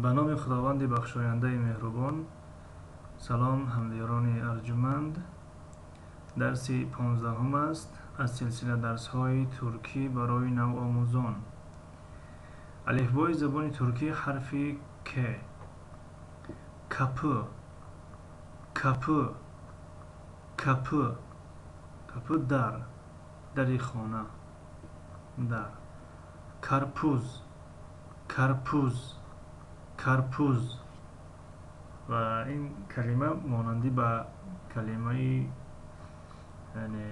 Ба номи Худованди бахшояндаи меҳрубон. Салом, ҳамдиёрони арҷуманд. Дарси 15-ум аст аз силсила дарсҳои туркӣ барои навомӯзон. Алифбои забони туркӣ, ҳарфи К. Kapı, kapı, kapı. Kapı — дар, дари хона, дар. Karpuz, karpuz, karpuz. Ва ин калима монандӣ ба калимаи, яъне,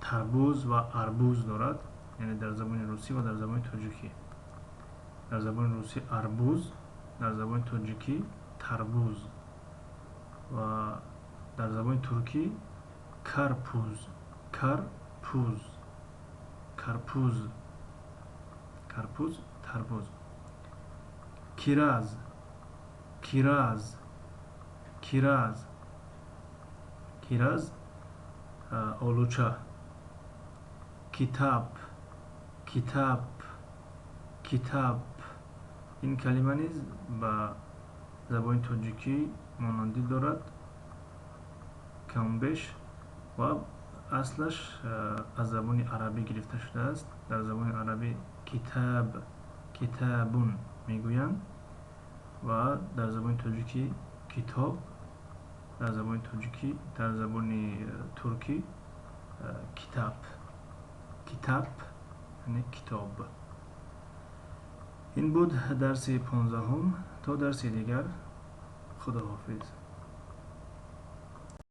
тарбуз ва арбуз дорад, яъне дар забони русӣ ва дар забони тоҷикӣ. Дар забони русӣ арбуз, дар забони тоҷикӣ тарбуз ва дар забони туркӣ karpuz, karpuz, karpuz, karpuz, тарбуз. Kiraz, kiraz, kiraz. Kiraz — олуча. Kitap, kitap, kitap. Ин калима низ ба забони тоҷикӣ монандӣ дорад камбеш ва аслаш аз забони арабӣ гирифта шудааст. Дар забони арабӣ كتاب, كتابٌ мегӯянд ва дар забони тоҷикӣ китоб, дар забони тоҷикӣ, дар забони туркӣ kitap, kitap, яъне китоб. Ин буд дарси 15-ум. То дарси дигар, худоҳофиз.